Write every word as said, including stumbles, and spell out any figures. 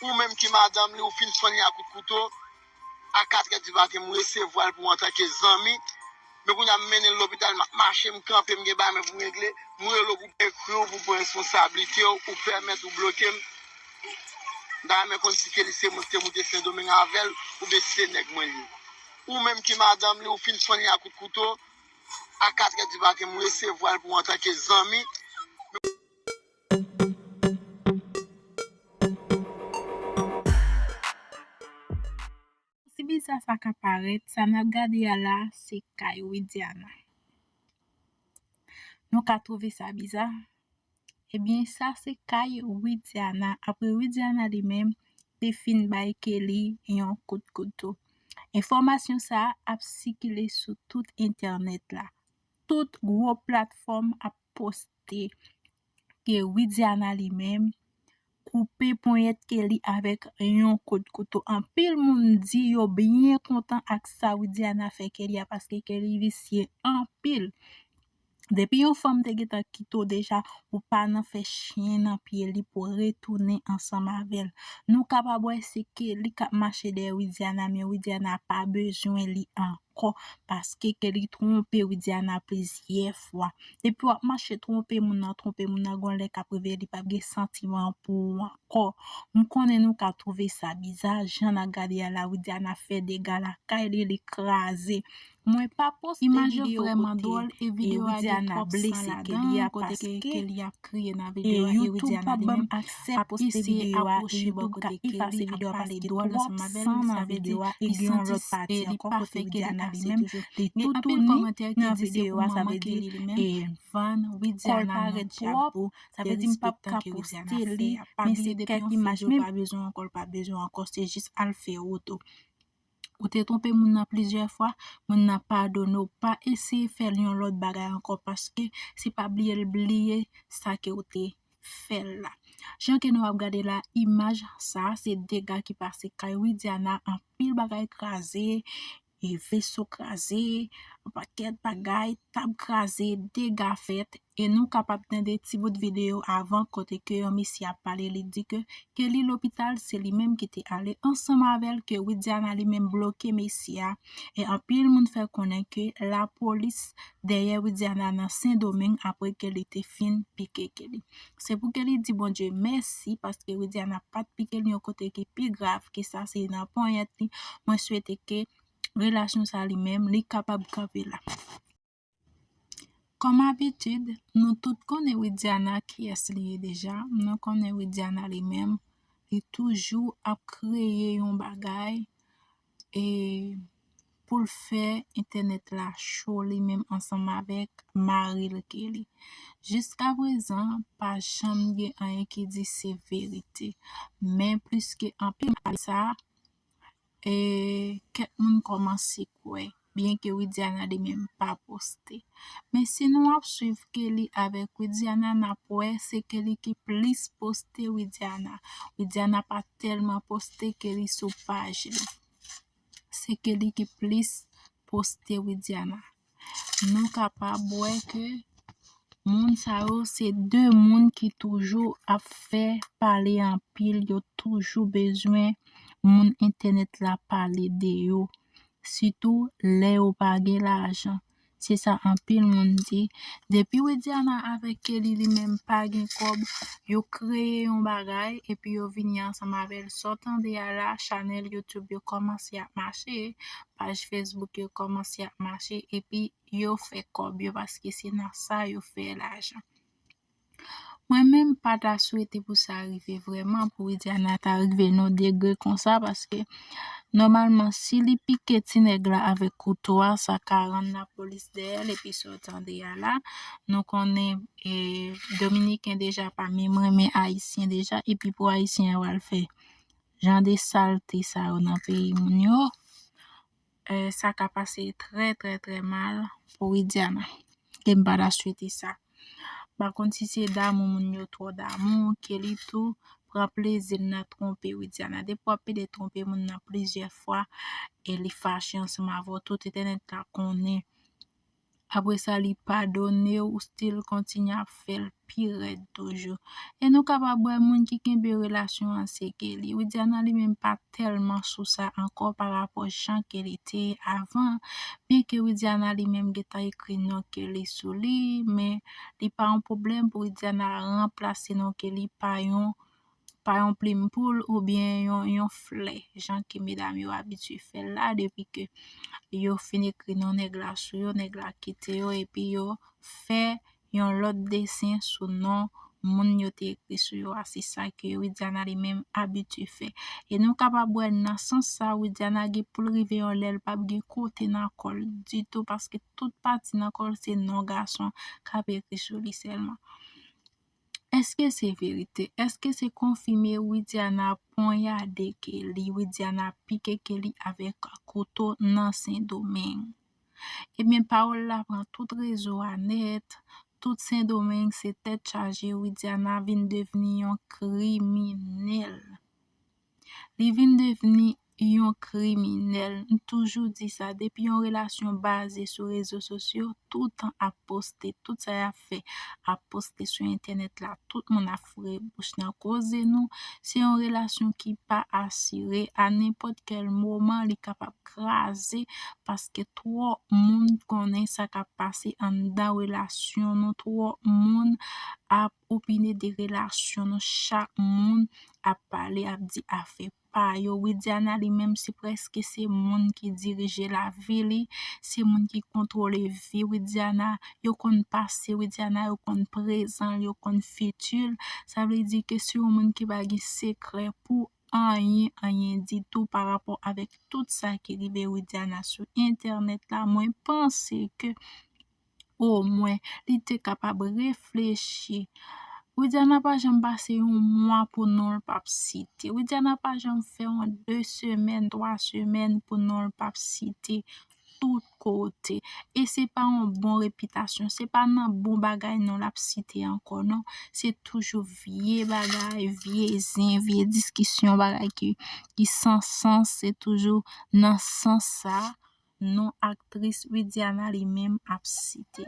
Ou menm ki madanm li, ou fin swen li a kout kouto, a katrè di maten, m resevwa l pou antanke zanmi. Men kounye a, m mennen l lopital, m ap mache, m kanpe, m gen bagay mwen pou m regle. M rele w pou m ekri w, pou m pran responsablite w, ou pèmèt ou bloke m. M ta renmen konn si Kelly se mwen ki te moute Sendomeng avè l, oubyen si se nèg mwen li ye. Ou menm ki madanm li, ou fin swen li a kout kouto, a katrè di maten, m resevwa l pou antanke zanmi. Si biza sa ka parèt, sa n ap gade a la, se kay Widiana. Nou ka twouve sa biza? Ebyen, sa se kay Widiana. Apre Widiana li menm, te fin bay Kelly yon kout kouto. Enfòmasyon sa a ap sikile sou tout entènèt la. Tout gwo platfòm ap poste ke Widiana li menm koupe ponyèt Kelly avèk yon kout kouto. Anpil moun di yo byen kontan ak sa Widiana fè Kelly a, paske Kelly visye anpil. Depi yon fanm te gentan kite w deja, ou pa nan fè chen nan pye li pou retounen ansanm avè l. Nou kapab wè se Kelly k ap mache dèyè Widiana, men Widiana pa bezwen li ankò, paske Kelly twonpe Widiana plizyè fwa. Depi w ap mache twonpe moun nan, twonpe moun nan, gon lè k ap rive li p ap gen santiman pou ou ankò. M konnen nou ka twouve sa biza, jan n ap gade a la, Widiana fè dega lakay li, li kraze. Mwen pa poste videyo kote Widiana blese Kelly a, paske YouTube p ap ban m aksè poste videyo a, e YouTube ka efase videyo a paske twòp san nan videyo a, e gen yon lòt pati ankò kote Widiana li menm, li toutouni nan videyo a, sa vle di, e kò l parèt twòp, sa vle di m p ap ka poste li, men se kèk imaj menm. Ou te twonpe moun nan plizyè fwa, moun nan padone w, pa eseye fè l yon lòt bagay ankò, paske se pa bliye l bliye sa ke w te fè l la. Jan ke nou ap gade la, imaj sa, se dega ki pase kay Widiana, anpil bagay kraze, e veso kraze, yon pakèt bagay, tab kraze, dega fèt, e nou kapab tande ti bout videyo avan kote ke yon mesye ap pale, li di ke Kelly lopital, se li menm ki te ale ansanm avè l, ke Widiana li menm bloke mesye a, e anpil moun fè konnen ke lapolis dèyè Widiana nan Sendomeng apre ke li te fin pike Kelly. Se pou Kelly di Bondye mèsi paske Widiana pa t pike l yon kote ki pi grav ke sa, se nan ponyèt li. Mwen swete ke relasyon sa li menm, li kapab kanpe la. Kòm abitid, nou tout konnen Widiana kiyès li ye deja. Nou konnen Widiana li menm, li toujou ap kreye yon bagay e pou l fè entènèt la cho li menm ansanm avèk mari l Kelly. Jiskaprezan, pa janm gen anyen ki di se verite. Men plis ke anpil moun pale sa, e kèk moun kòmanse kwè, byen ke Widiana li menm pa poste. Men si nou ap swiv Kelly avèk Widiana, n ap wè se Kelly ki plis poste Widiana. Widiana pa tèlman poste Kelly sou paj li. Se Kelly ki plis poste Widiana. Nou kapab wè ke moun sa yo se de moun ki toujou ap fè pale anpil, yo toujou bezwen moun entènèt la pale de yo, sitou lè yo pa gen lajan. Se sa anpil moun di. Depi Widiana avèk Kelly li menm pa gen kòb, yo kreye yon bagay epi yo vini ansanm avè l. Sa w tande a la, chanèl YouTube yo kòmanse ap mache, paj Facebook yo kòmanse ap mache, epi yo fè kòb yo paske se nan sa yo fè lajan. Mwen menm pa ta swete pou sa rive vrèman, pou Widiana ta rive nan degre konsa, paske nòmalman si li pike ti nèg la avèk kouto a, sa ka rann lapolis dèyè l, epi sa w tande a la, nou konnen e, Dominiken deja pa menm renmen Ayisyen deja, epi pou Ayisyen an pral fè jan de salte sa yo nan peyi moun yo, e, sa ka pase trè, trè, trè mal pou Widiana. E m pa ta swete sa. M pa konn si se damou moun yo twò damou, Kelly tou pran plezi l nan twonpe Widiana. Depi w ap pede twonpe moun nan plizyè fwa, e li fache ansanm avè w, tout entènèt la konnen Apre sa, li padone w, ou still kontinye ap fè l pi rèd toujou. E nou kapab wè moun ki kenbe relasyon an se Kelly. Widiana li menm pa tèlman sou sa ankò pa rapò jan Kelly te ye avan. Byenke Widiana li menm gentan ekri non Kelly sou li, men li pa yon pwoblèm pou Widiana ranplase non Kelly pa yon pa yon plim poul oubyen yon, yon flè, jan ke medam yo abitye fè l la, depi ke yo fin ekri non nèg la sou yo, nèg la kite yo, epi yo fè yon lòt desen sou non moun yo te ekri sou yo a. Se sa ke Widiana li menm abitye fè. E nou kapab wè nan sans sa, Widiana gen pou l rive yon lè l p ap gen kote nan kò l ditou, paske tout pati nan kò l se non gason k ap ekri sou li sèlman. Èske se verite? Èske se konfime Widiana ponyade Kelly, Widiana pike Kelly avèk kouto nan Sendomeng? Ebyen, pawòl la pran tout rezo a nèt, tout Sendomeng se tèt chaje, Widiana vin devni yon kriminèl. Li vin devni yon kriminèl. M toujou di sa, depi yon relasyon baze sou rezo sosyo, toutan ap poste, tout sa y ap fè ap poste sou entènèt la, tout moun ap foure bouch nan koze nou. Se yon relasyon ki pa asire, a nenpòt kèl moman li kapab kraze, paske twòp moun konnen sa k ap pase anndan relasyon nou, twòp moun ap opine de relasyon nou, chak moun ap pale, ap di afè pa yo. Widiana li menm se prèske se moun ki dirije lavi li, se moun ki kontwole vi Widiana, yo konn pase Widiana, yo konn prezan l, yo konn fiti l. Sa vle di ke se yon moun ki pa gen sekrè pou anyen, anyen ditou pa rapò avèk tout sa ki rive Widiana sou entènèt la. Mwen panse ke omwen li te kapab reflechi. Widiana pa janm pase yon mwa pou non l p ap site. Widiana pa janm fè yon de semèn, twa semèn pou non l p ap site tout kote. E se pa yon bon repitasyon, se pa nan bon bagay non l ap site ankò non. Se toujou vye bagay, vye zen, vye diskisyon, bagay ki, ki san sans, se toujou nan sans sa non aktris Widiana li menm ap site.